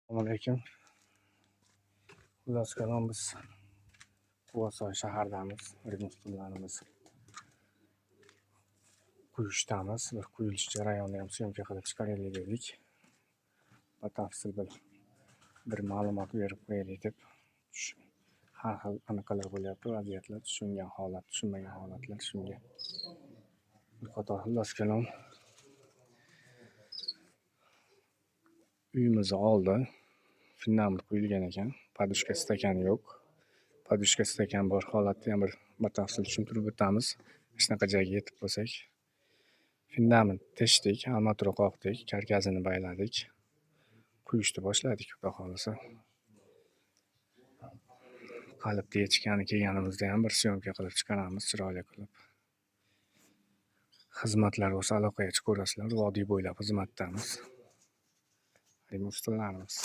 Assalomu alaykum. Xullas kalom, biz Quvasoy shahardamiz. Rim ustunlarimiz quyishdamiz. Bir quyilish jarayonini ham syomka qilib chiqaraylik dedik. Batafsil bir ma'lumot berib qo'yaylik deb. Har xil anaqalar bo'lyapti, vaziyatlar, tushungan holat, tushunmagan holatlar shunga. Bir qator, xullas kalom, uyimizni oldi fundament quyilgan ekan. Podushka stakan yo'q. Podushka stakan bor holatda ham bir batafsil tushuntirib o'tamiz. Shunaqa joyga yetib bo'lsak. Fundament teshdik, armatura qoqdik, karkasini bayladik. Quyishni boshladik, xudo xohlasa. Qalibni yechgani kelganimizda ham bir syomka qilib chiqaramiz, chiroyli qilib. Xizmatlar bo'lsa, aloqaga chiqaverasizlar. Vodiy bo'ylab xizmatdamiz. Rim ustunlarimiz.